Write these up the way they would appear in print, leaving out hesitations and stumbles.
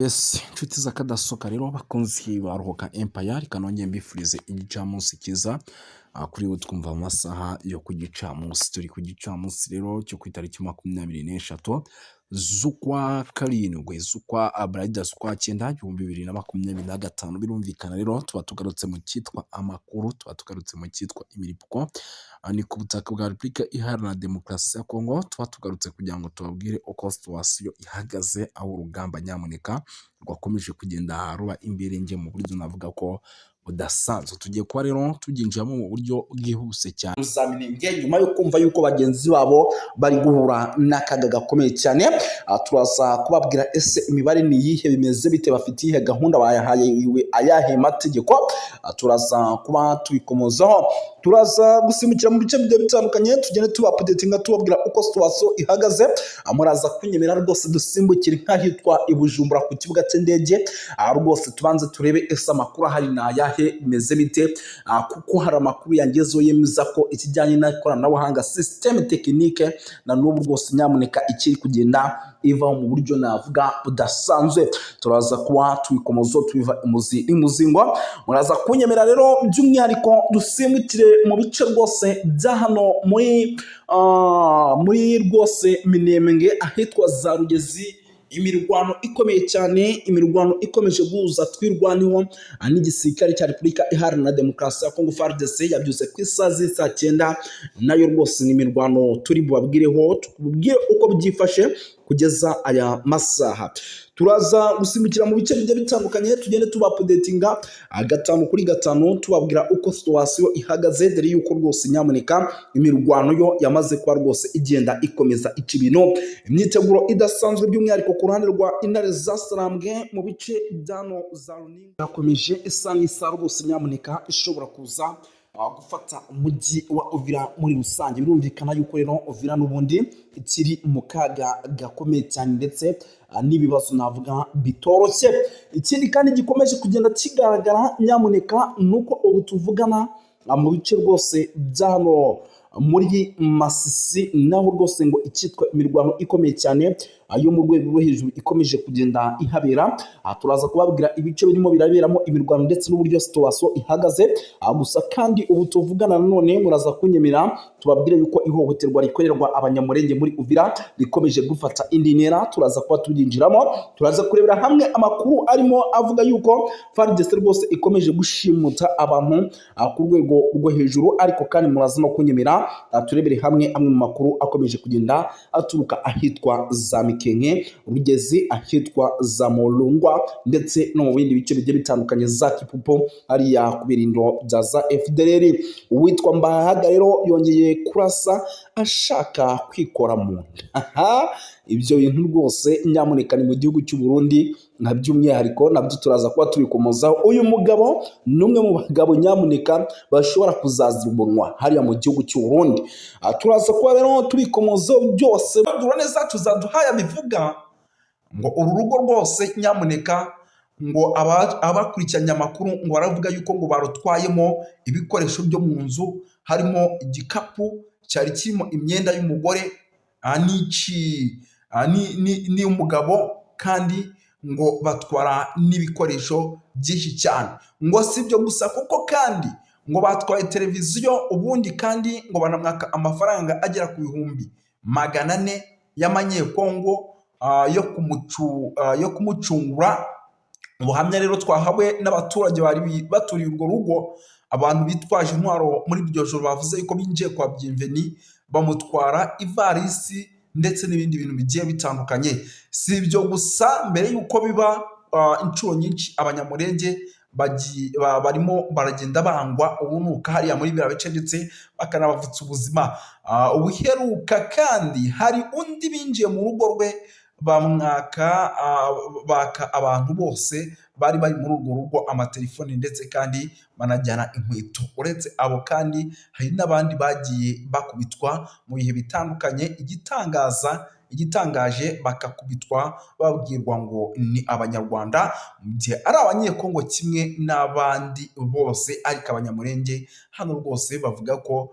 Yes, inshuti z'akadasohoka rero, bakunzi ba Ruhuka Empire, reka nongere mbifurize igicamunsi cyiza kuri we twumva mu masaha yo ku gicamunsi. Turi ku gicamunsi rero cyo ku itariki 23 z'ukwa karindwi, z'ukwa abarayida, z'ukwa cyenda, 2025. Birumvikana rero tuba tugarutse mu cyitwa amakuru, tuba tugarutse mu cyitwa imiripuko. Ni ku butaka bwa Repubulika Iharanira Demokarasi ya Kongo. Tuba tugarutse kugira ngo tubabwire uko situation ihagaze, aho urugamba nyamuneka rwakomeje kugenda ruba imberenge mu buryo navuga ko budasanzwe. Tugiye kuba rero tubyinjiramo mu buryo bwihuse cyane. Za Minembwe, nyuma yo kumva yuko bagenzi babo bari guhura n'akaga gakomeye cyane. Turaza kubabwira: ese imibare ni iyihe? Bimeze bite? Bafite iyihe gahunda? Bayahaye ayahe mategeko? Turaza kuba tubikomozaho. Turaza gusimbukira mu bice bigiye bitandukanye, tugende tuba-updatinga, tubabwira uko situation ihagaze. Muraza kunyemera rwose dusimbukire nk'ahitwa i Bujumbura ku kibuga cy'indege. Rwose tubanze turebe ese amakuru ahari ni ayahe, bimeze bite? Kuko hari amakuru yangezeho yemeza ko ikijyanye n'ikoranabuhanga, système technique, na n'ubu rwose nyamuneka ikiri kugenda ivaho mu buryo navuga budasanzwe. Turaza kuba tubikomozo, tubiva imuzi imuzingo. Muraza kunyemera rero by'umwihariko dusimbukire mu bice rwose bya hano muri rwose Minembwe, ahitwa za Rugezi. Imirwano ikomeye cyane, imirwano ikomeje guhuza Twirwaneho n'igisirikare cya Repubulika Iharanira Demokarasi ya Kongo, FARDC, yabyutse ku isaha z'isaa 9. Nayo rwose ni imirwano turi bubabwireho, tubabwire uko byifashe kugeza aya masaha. Turaza gusimbukira mu bice bigiye bitandukanye, tugende tuba-updatinga gatanu kuri gatanu, tubabwira uko situation ihagaze, dore yuko rwose nyamuneka imirwano yo yamaze kuba rwose igenda ikomeza ica ibintu. Imyiteguro idasanzwe, by'umwihariko ku ruhande rwa Intare za Sarambwe mu bice byano za Runinga, yakomeje isa n'isaha rwose nyamuneka ishobora kuza gufata umujyi wa Uvira muri rusange. Birumvikana yuko rero Uvira n'ubundi ikiri mu kaga gakomeye cyane, ndetse n'ibibazo navuga bitoroshye. Ikindi kandi gikomeje kugenda kigaragara nyamuneka ni uko ubu tuvugana mu bice rwose bya hano muri Masisi, naho rwose ngo icyitwa imirwano ikomeye cyane yo mu rwego rwo hejuru ikomeje kugenda ihabera. Turaza kubabwira ibice birimo biraberamo imirwano ndetse n'uburyo situation ihagaze. Gusa kandi ubu tuvugana nanone muraza kunyemera tubabwire yuko ihohoterwa rikorerwa Abanyamurenge muri Uvira rikomeje gufata indi ntera. Turaza kuba tubyinjiramo. Turaza kurebera hamwe amakuru arimo avuga yuko FARDC rwose ikomeje gushimuta abantu ku rwego rwo hejuru. Ariko kandi muraza no kunyemera turebere hamwe amwe mu makuru akomeje kugenda aturuka ahitwa za Mikenke, Rugezi, ahitwa za Mulungwa, ndetse no mu bindi bice bigiye bitandukanye, za Kipupo, hariya ku birindiro bya za FDLR. Uwitwa Mbahaga rero yongeye kurasa ashaka kwikora mu nda. Aha ibyo bintu rwose nyamuneka ni mu gihugu cy'u Burundi, nka by'umwihariko nabyo turaza kuba tubikomozaho. Uyu mugabo ni umwe mu bagabo nyamuneka bashobora kuzazira umunwa hariya mu gihugu cy'u Burundi. Turaza kuba rero tubikomozaho byose. Drone zacu zaduhaye abivuga ngo uru rugo rwose nyamuneka ngo abakurikiranye amakuru ngo baravuga yuko ngo barutwayemo ibikoresho byo mu nzu, harimo igikapu cyari kirimo imyenda y'umugore n'iy'umugabo, kandi ngo batwara n'ibikoresho byinshi cyane. Ngo si ibyo gusa, kuko kandi ngo batwaye televiziyo, ubundi kandi ngo banamwaka amafaranga agera ku 400,000 y'amanyekongo yo kumucungura. Ubuhamya rero twahawe n'abaturage bari baturiye urwo rugo, abantu bitwaje intwaro muri iryo joro bavuze yuko binjiye kwa Bienvenu, bamutwara ivarisi ndetse n'ibindi bintu bigiye bitandukanye. Si ibyo gusa, mbere y'uko biba inshuro nyinshi Abanyamurenge barimo baragenda bangwa ubunuka hariya muri biriya bice, ndetse bakanabavutsa ubuzima. Ubuheruka kandi hari undi binjiye mu rugo rwe, bamwaka baka abantu bose bari bari muri urwo rugo amatelefoni, ndetse kandi banajyana inkweto. Uretse abo kandi hari n'abandi bagiye bakubitwa mu bihe bitandukanye. Igitangaje, bakakubitwa babwirwa ngo ni Abanyarwanda, mu gihe ari Abanyekongo kimwe n'abandi bose. Ariko Abanyamurenge hano rwose bavuga ko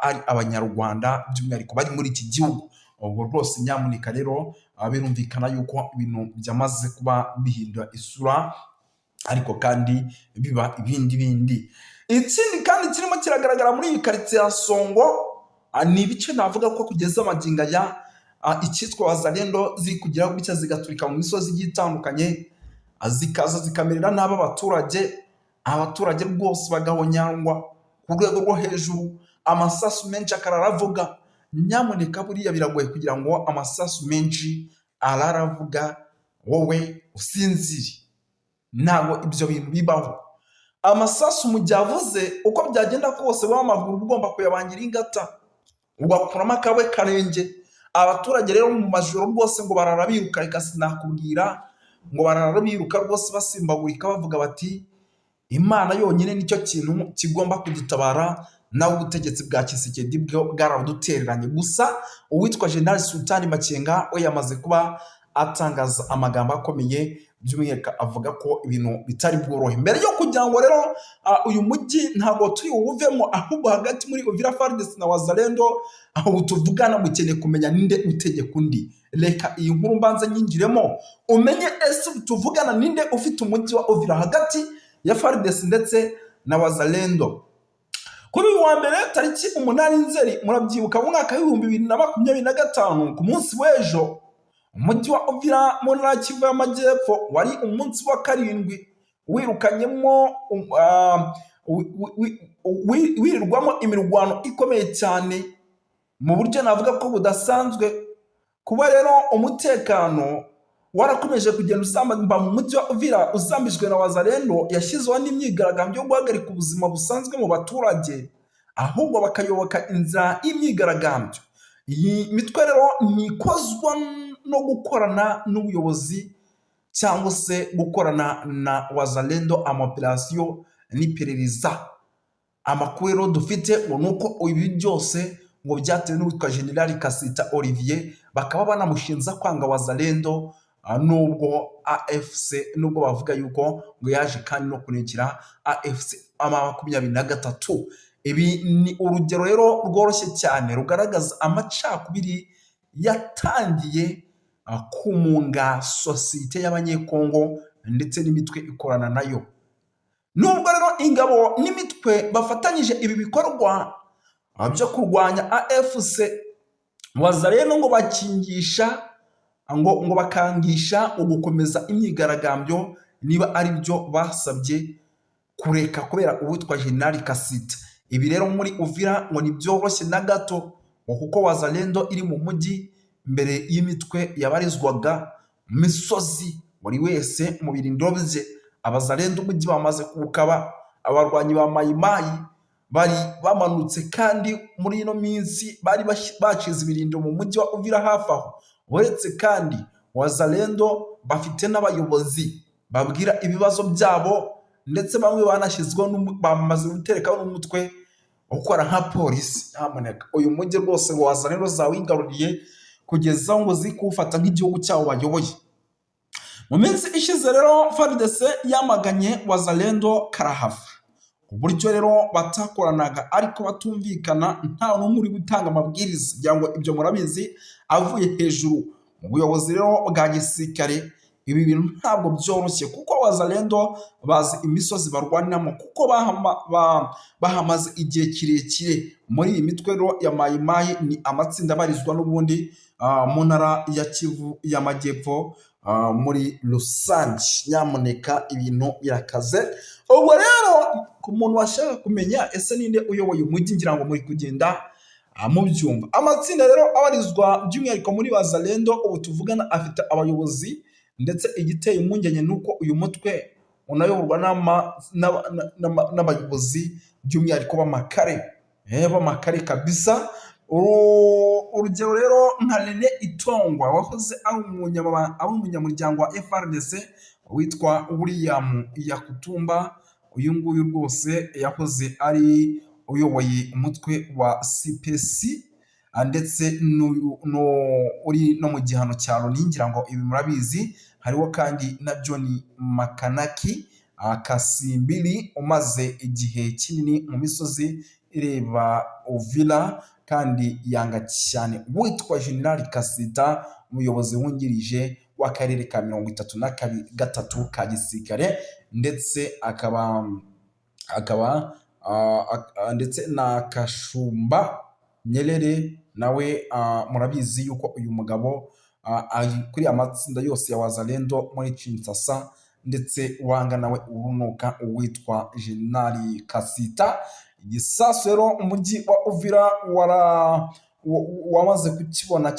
ari Abanyarwanda, by'umwihariko bari muri iki gihugu. Ubwo rwose nyamuneka rero birumvikana yuko ibintu byamaze kuba bihindura isura, ariko kandi biba ibindi bindi. Ikindi kandi kirimo kiragaragara muri iyi karitsiye ya Songo, ni ibice navuga ko kugeza amagingo aya icyitwa Wazalendo ziri kugira gutya zigaturika mu misozi igiye itandukanye, zikaza zikamerera nabi abaturage, abaturage rwose bagahonyangwa ku rwego rwo hejuru, amasasu menshi akarara avuga. Nyamuneka, buriya biragoye kugira ngo amasasu menshi arara avuga wowe usinzire, ntabwo ibyo bintu bibaho. Amasasu mu gihe avuze, uko byagenda kose wowe amaguru uba ugomba kuyabangira ingata, ugakuramo akawe karenge. Abaturage rero mu majoro rwose ngo barara biruka, reka sinakubwira, ngo barara biruka rwose basimbagurika, bavuga bati: "Imana yonyine nicyo kintu kigomba kudutabara, nawe ubutegetsi bwa Tshisekedi bwo bwarabudutereranye." Gusa uwitwa General Sultani Makenga we yamaze kuba atangaza amagambo akomeye, by'umwihariko avuga ko ibintu bitari bworohe. Mbere yo kugira ngo rero uyu mujyi ntabwo turi buwuvemo, ahubwo hagati muri Uvira, FARDC na Wazalendo aho tuvugana mukeneye kumenya ninde utegeka undi. Reka iyi nkuru mbanze nyinjiremo umenye ese tuvugana ninde ufite umujyi wa Uvira hagati ya FARDC ndetse na Wazalendo. Kuri uyu wa mbere tariki 8 Nzeri, murabyibuka, mu mwaka w'2025, ku munsi w'ejo, umujyi wa Uvira mu ntara ya Kivu y'Amajyepfo wari umunsi wa karindwi wirukanyemo wirirwamo imirwano ikomeye cyane mu buryo navuga ko budasanzwe. Kuba rero umutekano warakomeje kugenda usamba mu mujyi wa Uvira, uzambijwe na Wazalendo yashyizeho n'imyigaragambyo yo guhagarika ubuzima busanzwe mu baturage, ahubwo bakayoboka inzira y'imyigaragambyo. Iyi mitwe rero ntikozwa no gukorana n'ubuyobozi cyangwa se gukorana na Wazalendo ama opération n'iperereza. Amakuru rero dufite ngo ni uko ibi byose ngo byatewe n'uwitwa General Kasita Olivier, bakaba banamushinja kwanga Wazalendo, nubwo AFC, nubwo bavuga yuko ngo yaje kandi no kunekera AFC 23. Ibi ni urugero rero rworoshye cyane rugaragaza amacakubiri yatangiye kumunga sosiyete y'Abanyekongo ndetse n'imitwe ikorana nayo. Nubwo rero ingabo n'imitwe bafatanyije ibi bikorwa byo kurwanya AFC, Wazalendo ngo bakingisha ngo bakangisha ugukomeza imyigaragambyo niba ari byo basabye kureka kubera uwitwa General Kasita. Ibi rero muri Uvira ngo ntibyoroshye na gato, ngo kuko Wazalendo iri mu mujyi mbere y'imitwe yabarizwaga mu misozi, buri wese mu birindiro bye. Abazalendo umujyi bamaze kuwukaba, abarwanyi ba Mayimayi bari bamanutse, kandi muri ino minsi bari bashize ibirindiro mu mujyi wa Uvira hafi aho. Uretse kandi Wazalendo bafite n'abayobozi babwira ibibazo byabo, ndetse bamwe banashyizweho bamaze guterekaho n'umutwe ukora nka polisi. Nyamuneka, uyu mujyi rwose ngo Wazalendo zawigaruriye kugeza aho ngo ziri kuwufata nk'igihugu cyabo bayoboye. Mu minsi ishize rero FARDC yamaganye Wazalendo karahava, uburyo rero batakoranaga ariko batumvikana, nta n'umwe uri gutanga amabwiriza, kugira ngo ibyo murabizi, avuye hejuru mu buyobozi rero bwa gisirikare. Ibi bintu ntabwo byoroshye kuko Wazalendo bazi imisozi barwaniramo, kuko bahamaze igihe kirekire. Muri iyi mitwe rero ya Mayimayi ni amatsinda abarizwa n'ubundi mu ntara ya Kivu y'Amajyepfo muri rusange. Nyamuneka, ibintu birakaze. Ubwo rero ku muntu washaka kumenya ese ninde uyoboye umujyi, ngira ngo muri kugenda mubyumva. Amatsinda rero abarizwa by'umwihariko muri Wazalendo ubu tuvugana afite abayobozi, ndetse igiteye impungenge ni uko uyu mutwe unayoborwa n'abayobozi by'umwihariko b'amakare kabisa. Urugero rero nka Rene Itongwa wahoze ari umunyamuryango wa FARDC, witwa William Yakutumba, uyu nguyu rwose yahoze ari uyoboye umutwe wa CPC, ndetse uri no mu gihano cya Loni, ngira ngo ibi murabizi. Hariho kandi na John Makanaki Kasimbiri umaze igihe kinini mu misozi ireba Uvira, kandi yanga cyane witwa General Kasita. umuyobozi wungirije w'akarere ka 33 ka gisirikare, ndetse akaba ndetse na Kashumba Nyerere nawe. Murabizi yuko uyu mugabo ari kuri amatsinda yose ya Wazalendo muri Kinshasa, ndetse wanga nawe urunuka uwitwa Jenerali Kasita. Igisasu rero umujyi wa Uvira wamaze kukibona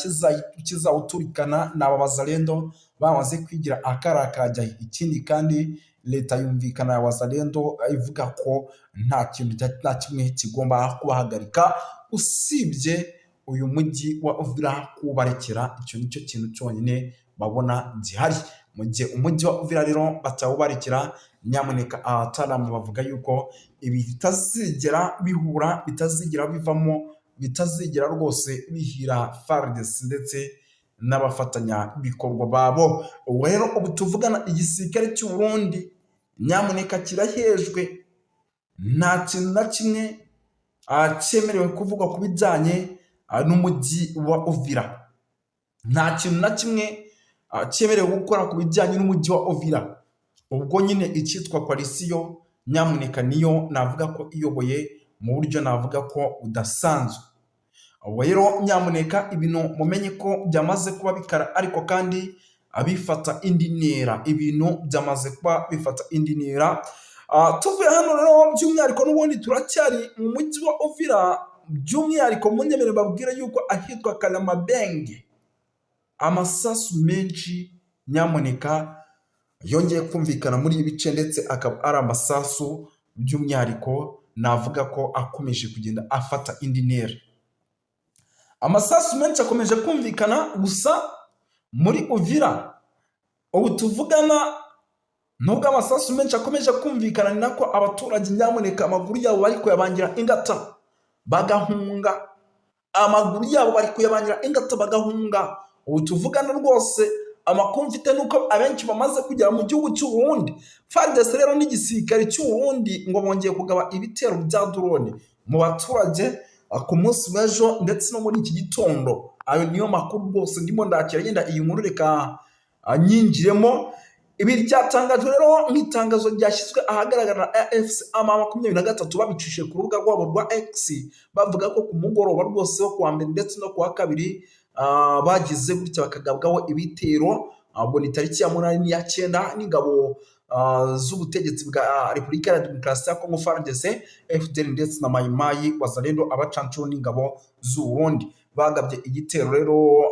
kizawuturikana ni aba Wazalendo bamaze kwigira akarakajya. Ikindi kandi, leta yumvikana ya Wazalendo ivuga ko nta kintu nta kimwe kigomba kubahagarika usibye uyu mujyi wa Uvira kuwubarekera. Icyo nicyo kintu cyonyine babona gihari. Mu gihe umujyi wa Uvira rero batawubarekera, nyamuneka abataramu bavuga yuko ibi bitazigera bihura, bitazigera bivamo, bitazigera rwose bihira FARDC ndetse n'abafatanyabikorwa babo. Ubu rero, ubu tuvugana, igisirikare cy'u Burundi nyamuneka kirahejwe, nta kintu na kimwe cyemerewe kuvugwa ku bijyanye n'umujyi wa Uvira, nta kintu na kimwe cyemerewe gukora ku bijyanye n'umujyi wa Uvira. Ubwo nyine icyitwa coalition nyamuneka niyo navuga ko iyoboye mu buryo navuga ko budasanzwe. Ubwo rero nyamuneka ibintu mumenye ko byamaze kuba bikara, ariko kandi bifata indi ntera, ibintu byamaze kuba bifata indi ntera. Tuvuye hano rero, by'umwihariko n'ubundi turacyari mu mujyi wa Uvira, by'umwihariko munyemerere babwire yuko ahitwa Karamabenge amasasu menshi nyamuneka yongeye kumvikana muri ibi bice, ndetse akaba ari amasasu by'umwihariko navuga ko akomeje kugenda afata indi ntera. Amasasu menshi akomeje kumvikana gusa muri Uvira ubu tuvugana. Nubwo amasasu menshi akomeje kumvikana, ni nako abaturage nyamuneka amaguru yabo bari kuyabangira ingata bagahunga, amaguru yabo bari kuyabangira ingata bagahunga. Ubu tuvugana rwose, amakuru mfite nuko abenshi bamaze kugera mu gihugu cy'u Burundi. FARDC rero n'igisirikare cy'u Burundi ngo bongeye kugaba ibitero bya drone mu baturage ku munsi w'ejo ndetse no muri iki gitondo. Ayo niyo makuru rwose ndimo ndakira. Yenda iyi nkuru reka nyinjiremo. Ibi byatangajwe rero nk'itangazo ryashyizwe ahagaragara na AFC M23, babicishije ku rubuga rwabo rwa X, bavuga ko ku mugoroba rwose wo kuwa mbere ndetse no kuwa kabiri bagize gutya bakagabwaho ibitero. Ubwo ni tariki ya 8 n'iya 9, n'ingabo z'ubutegetsi bwa Repubulika ya Demokarasi ya Kongo FARDC, FDLR ndetse na Mayimayi Wazalendo, abacancuro n'ingabo z'u Burundi. Bagabye igitero rero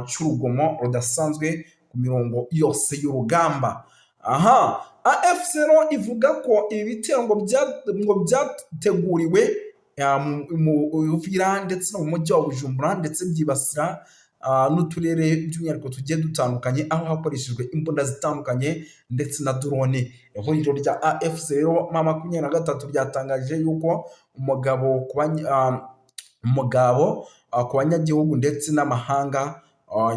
cy'urugomo rudasanzwe ku mirongo yose y'urugamba. Aha AFC rero ivuga ko ibi bitero ngo byateguriwe mu Uvira ndetse no mu mujyi wa Bujumbura, ndetse byibasira n'uturere by'umwihariko tugiye dutandukanye, aho hakoreshejwe imbunda zitandukanye ndetse na drone. Ihuriro rya AFC rero M23 ryatangaje yuko umugabo ku banyagihugu ndetse n'amahanga,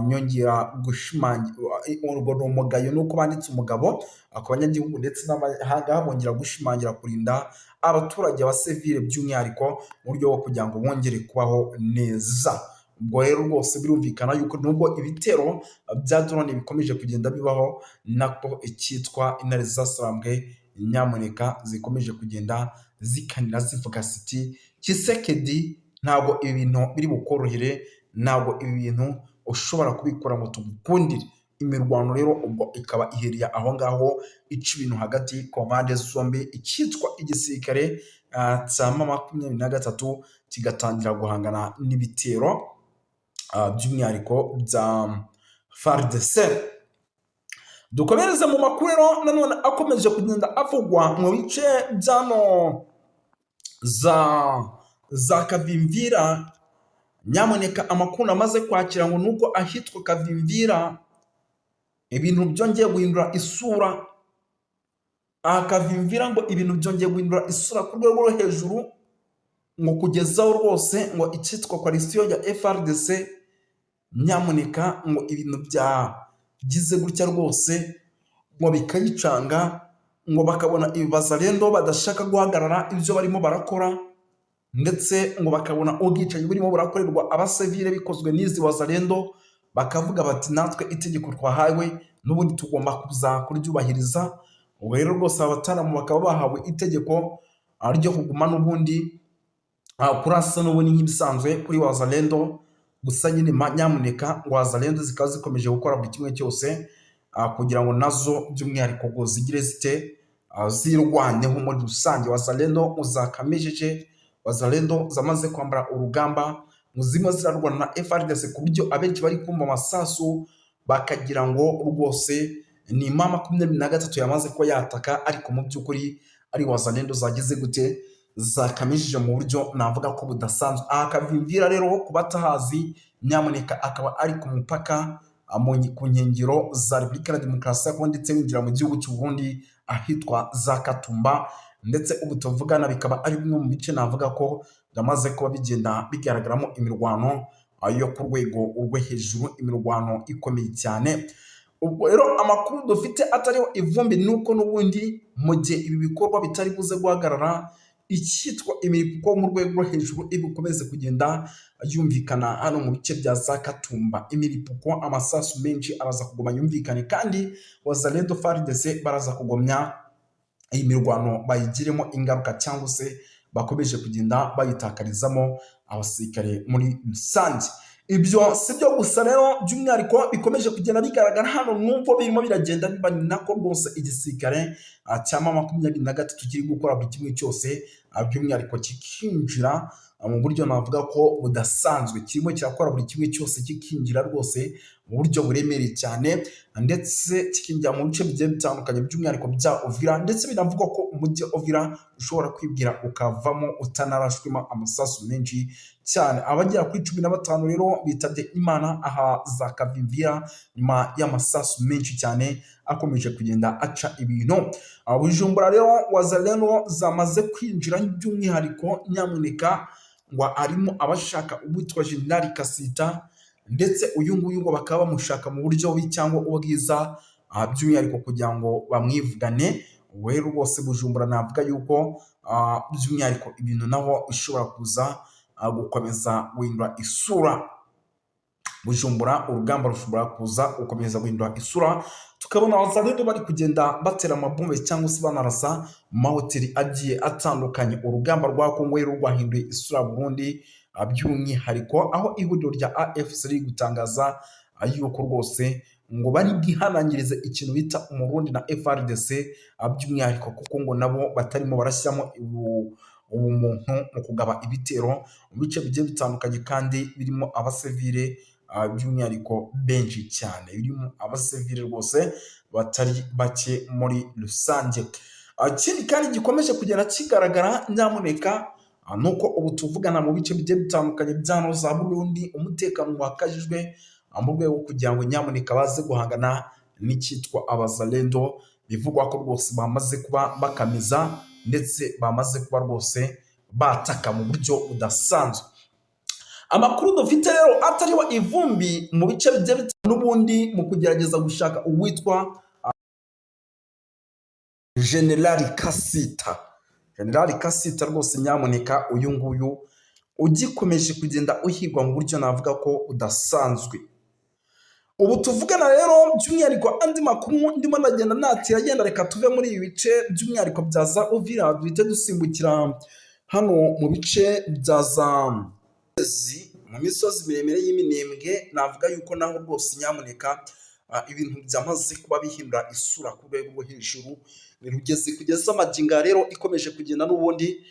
nyongera gushimangira, urwo ni umugayo nuko banditse umugabo, ku banyagihugu ndetse n'amahanga, bongera gushimangira kurinda abaturage ba sivile by'umwihariko mu buryo bwo kugira ngo bongere kubaho neza. Ubwo rero rwose birumvikana yuko nubwo ibitero bya drone bikomeje kugenda bibaho, nako icyitwa intare zasarambwe nyamuneka zikomeje kugenda zikanira, zivuga ziti: "Tshisekedi, ntabwo ibi bintu biri bukorohere, ntabwo ibi bintu ushobora kubikora ngo tugukundire." Imirwano rero ubwo ikaba ihereye aho ngaho, ica ibintu hagati ku mpande zombi, icyitwa igisirikare cya M23 kigatangira guhangana n'ibitero by'umwihariko bya FARDC. Dukomereze mu makuru rero nanone akomeje kugenda avugwa mu bice byano za Kavimvira. Nyamuneka amakuru amaze kwakira ngo nuko ahitwa Kavimvira ibintu byongeye guhindura isura. Aha Kavimvira ngo ibintu byongeye guhindura isura ku rwego rwo hejuru, ngo kugezaho rwose ngo icyitwa coalition ya FARDC nyamuneka ngo ibintu byagize gutya rwose ngo bikayicanga, ngo bakabona ibazarendo badashaka guhagarara ibyo barimo barakora, ndetse ngo bakabona ubwicanyi burimo burakorerwa abasivile bikozwe n'izi wazarendo. Bakavuga bati: "Natwe itegeko twahawe n'ubundi tugomba kuza kuryubahiriza." Ubwo rero rwose aba bataramu bakaba bahawe itegeko ryo kuguma n'ubundi kurasa n'ubundi nk'ibisanzwe kuri Wazalendo. Gusa nyine nyamuneka ngo Wazalendo zikaba zikomeje gukora buri kimwe cyose kugira ngo nazo by'umwihariko ngo zigire zite, zirwaneho muri rusange. Wazalendo zakamejeje, Wazalendo zamaze kwambara urugamba, ngo zirimo zirarwana na FARDC, ku buryo abenshi bari kumva amasasu bakagira ngo rwose ni M23 yamaze kuba yataka, ariko mu by'ukuri ari Wazalendo zagize gute, zakamejeje mu buryo navuga ko budasanzwe. Aha Kavimvira rero, ku batahazi, nyamuneka akaba ari ku mupaka ku nkengero za Repubulika ya Demokarasi ya Kongo, ndetse winjira mu gihugu cy'u Burundi ahitwa za Katumba. Ndetse ubu tuvugana bikaba ari bimwe mu bice navuga ko byamaze kuba bigenda bigaragaramo imirwano yo ku rwego rwo hejuru, imirwano ikomeye cyane. Ubwo rero amakuru dufite atariho ivumbi ni uko n'ubundi mu gihe ibi bikorwa bitari buze guhagarara, icyitwa imiripuko mu rwego rwo hejuru ibukomeze kugenda yumvikana hano mu bice bya za Katumba. Imiripuko, amasasu menshi araza kuguma yumvikane, kandi Wazalendo, FARDC baraza kugomya iyi mirwano bayigiremo ingaruka, cyangwa se bakomeje kugenda bayitakarizamo abasirikare muri rusange. Ibyo si byo gusa rero, by'umwihariko bikomeje kugenda bigaragara hano, nubwo birimo biragenda biba, ni nako rwose igisirikare cya M23 kiri gukora buri kimwe cyose, by'umwihariko kikinjira mu buryo navuga ko budasanzwe. Kirimo kirakora buri kimwe cyose, kikinjira rwose mu buryo buremereye cyane, ndetse kikinjira mu bice bigiye bitandukanye, by'umwihariko bya Uvira. Ndetse binavugwa ko umujyi wa Uvira ushobora kwibwira ukavamo utanarashwemo amasasu menshi cyane. Abagera kuri 15 rero bitabye Imana aha za Kavimvira nyuma y'amasasu menshi cyane akomeje kugenda aca ibintu. Bujumbura rero Wazalendo zamaze kwinjira, by'umwihariko nyamuneka ngo arimo abashaka uwitwa Jenerali Kasita, ndetse uyu nguyu ngo bakaba bamushaka mu buryo bubi cyangwa ubwiza, by'umwihariko kugira ngo bamwivugane. Rero rwose Bujumbura navuga yuko by'umwihariko ibintu naho ishobora kuza gukomeza guhindura isura. Bujumbura urugamba rushobora kuza gukomeza guhindura isura, tukabona Abazalendo bari kugenda batera amabombe cyangwa se banarasa mu mahoteli agiye atandukanye. Urugamba rwa Kongo rero rwahinduye isura Burundi, by'umwihariko aho ihuriro rya AFC riri gutangaza yuko rwose ngo bari bwihanangirize ikintu bita Umurundi na FARDC, by'umwihariko kuko ngo nabo batarimo barashyiramo ubumuntu mu kugaba ibitero mu bice bigiye bitandukanye, kandi birimo abasivile, by'umwihariko benshi cyane, birimo abasivile rwose batari bake muri rusange. Ikindi kandi gikomeje kugenda kigaragara, nyamuneka, nuko ubu tuvugana mu bice bigiye bitandukanye bya za Burundi umutekano wakajijwe mu rwego rwo kugira ngo nyamuneka baze guhangana n'icyitwa Abazalendo, bivugwa ko rwose bamaze kuba bakamiza, ndetse bamaze kuba rwose bataka mu buryo budasanzwe. Amakuru dufite rero atariho ivumbi, mu bice bigiye bitandukanye n'ubundi mu kugerageza gushaka uwitwa Generali Kasita. Generali Kasita rwose nyamuneka, uyu nguyu ugikomeje kugenda uhigwa mu buryo navuga ko budasanzwe. Ubu tuvugana rero, by'umwihariko andi makuru ndimo ndagenda natira agenda, reka tuve muri ibi bice by'umwihariko bya za Uvira, duhite dusimbukira hano mu bice bya za mu misozi miremire y'Iminembwe. Navuga yuko naho rwose nyamuneka ibintu byamaze kuba bihindura isura ku rwego rwo hejuru. Rugeze kugeza amagingo rero ikomeje kugenda n'ubundi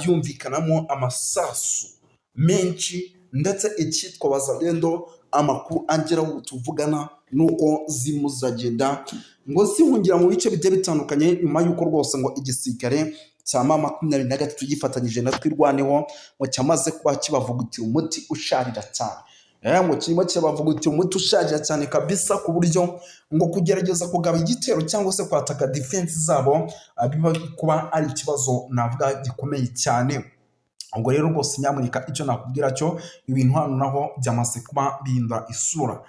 yumvikanamo amasasu menshi, ndetse icyitwa Wazalendo, amakuru angeraho tuvugana nuko zirimo ziragenda ngo zihungira mu bice bigiye bitandukanye, nyuma y'uko rwose ngo igisirikare cya M23 gifatanyije na Twirwaneho ngo cyamaze kuba kibavugutira umuti usharira cyane. Ngo kirimo kirabavugutira umuti usharira cyane kabisa, ku buryo ngo kugerageza kugaba igitero cyangwa se kwataka defense zabo biba kuba ari ikibazo navuga gikomeye cyane. Ubwo rero rwose nyamuneka icyo nakubwira cyo, ibintu hano naho byamaze kuba bihindura isura.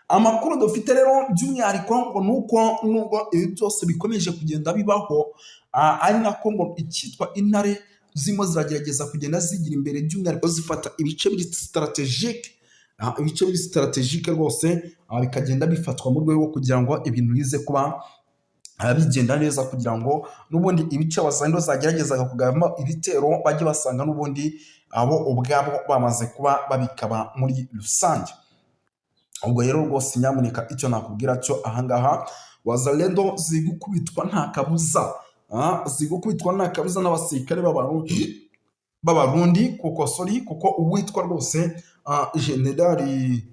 Amakuru dufite rero by'umwihariko ngo ni uko nubwo ibi byose bikomeje kugenda bibaho, ari nako ngo icyitwa intare zirimo ziragerageza kugenda zigira imbere, by'umwihariko zifata ibice biri stratégique. ibice biri stratégique rwose, bikagenda bifatwa mu rwego kugira ngo ibintu bize kuba bigenda neza, kugira ngo n'ubundi ibice Wazalendo zageragezaga kugabamo ibitero bajye basanga n'ubundi abo ubwabo bamaze kuba babikaba muri rusange. Ubwo rero rwose nyamuneka, icyo nakubwira cyo ahangaha, Wazalendo ziri gukubitwa nta kabuza, ziri gukubitwa nta kabuza n'abasirikare b'Abarundi, kuko sorry, kuko uwitwa rwose generali,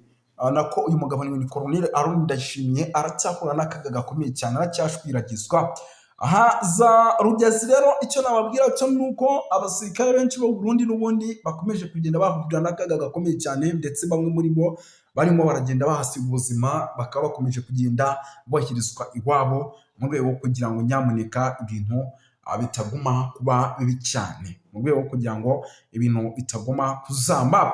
nako uyu mugabo ni Colonel Aroni Ndayishimiye, aracyahura n'akaga gakomeye cyane, aracyashwiragizwa. Aha za Rugezi rero, icyo nababwira cyo ni uko abasirikare benshi b'u Burundi n'ubundi bakomeje kugenda bahurira n'akaga gakomeye cyane, ndetse bamwe muri bo barimo baragenda bahasiga ubuzima, bakaba bakomeje kugenda boherezwa iwabo mu rwego rwo kugira ngo nyamuneka ibintu bitaguma kuba bibi cyane, mu rwego rwo kugira ngo ibintu bitaguma kuzamba.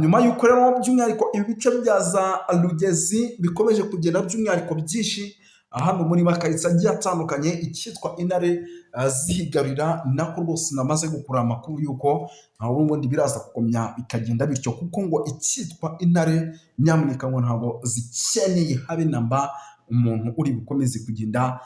Nyuma y'uko rero by'umwihariko ibi bice bya za Rugezi bikomeje kugenda by'umwihariko byinshi hano muri makaritsiye agiye atandukanye, icyitwa intare zihigarira, nako rwose namaze gukura amakuru y'uko ubundi biraza kugumya bikagenda bityo, kuko ngo icyitwa intare nyamuneka ngo ntabwo zikeneye habe namba umuntu uri bukomeze kugenda.